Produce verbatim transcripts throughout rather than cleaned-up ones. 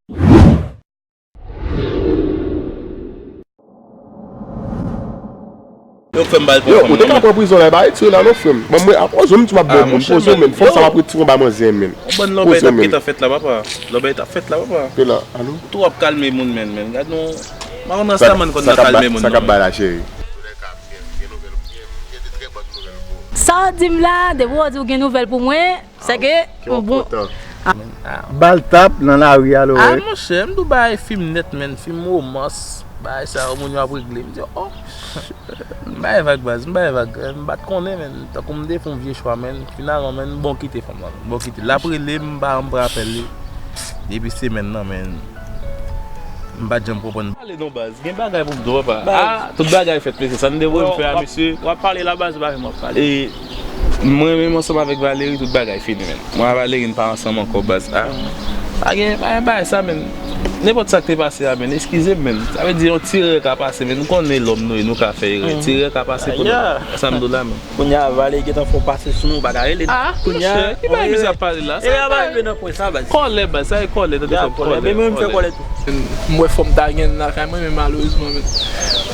Yo, frè m, ba l pran fanm nan men. Yo, ou te ka pran prizon la, e pa retire la non, frè m. Bon, mwen, ap, o, zòm ti w ap bò moun, poze w, men. Fanm sa w ap retire anba manzè, men. Yon bann lòbèy t ap gentan fèt la, papa. Lòbèy t ap fèt la, papa. Pe la, alo? Ou twò ap kalme moun, men, men. Gad nou. Maron Rastaman konn nan kalme moun, sa k ap bay la, cheri? Sa w di m la, depi w di w gen nouvèl pou mwen, se ke, bon. Ba l tap nan lari a, lorèy. A, monchè, m tou bay fim nèt, men, fim womans, bay sa yo, moun yo ap regle. M di, oh, m bay vag, baz, m bay vag. M pa t konnen, men, tankou m te fè yon vye chwa, men, finalman, men, m bon kite fanm nan, m bon kite. L ap rele m, m pa, m pa rapèl li. Depi semèn nan, men, m pa t janm konprann. Pale non, baz. Gen bagay pou m di w, papa. Ah, tout bagay fèt, mesye. Sa n te voye m fè a, mesye. W ap pale la, baz, ou pa vle m ap pale. E mwen menm ansanm avèk Valery, tout bagay fini, men. Mwen ak Valery, n pa ansanm ankò, baz. Ah, pa gen, pa gen bagay sa, men. Nenpòt sa k te pase a, men. Eskize m, men. Sa vle di, yon ti erè ka pase, men. Nou konnen lòm nou ye, nou ka fè erè. Ti erè ka pase pou nou. Sa m di w la, men. Kounye a, Valery gentan fè w pase sou nou, ou pa ka rele. Ah, monchè, ki bagay misye ap pale la? Sa pa rive nan pwen sa, baz. Kòlè, baz, sa e kòlè, tande fanm kòlè. Men mwen, m fè kòlè tou. M wè fanm ta gen lakay mwen, men malerezman, men.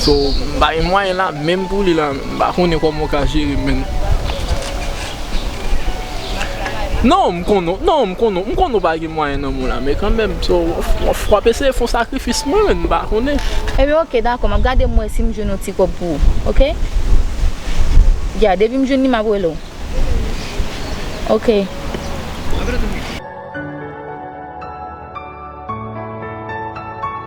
So, m pa gen mwayen la, menm pou li la, m pa konnen kòman w ka jere, men. Non, m konnen, non, m konnen, m konnen w pa gen mwayen nan men w la, men kanmenm, so, w, w ap eseye fè yon sakrifis mwen, men, m pa konnen. Ebyen, oke, dakò, m ap gade m wè si m jwenn yon ti kòb pou ou, oke? Ya, depi m jwenn li, m ap rele w. Oke.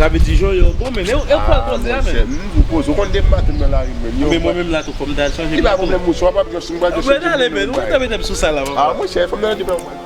Sa vle di jan yo bon, men e ou k pral koze a, men. Ah, monchè, m di w poze, ou konn depi maten m nan lari, men. Men mwen menm la tou, fò m ta al chanje. Li pa pwoblèm, monchè, w ap ap jòs, m pral jòs. Mwen ale, men, ou te mete m sou sa la, papa. Ah, monchè, fanm nan te pran mwen.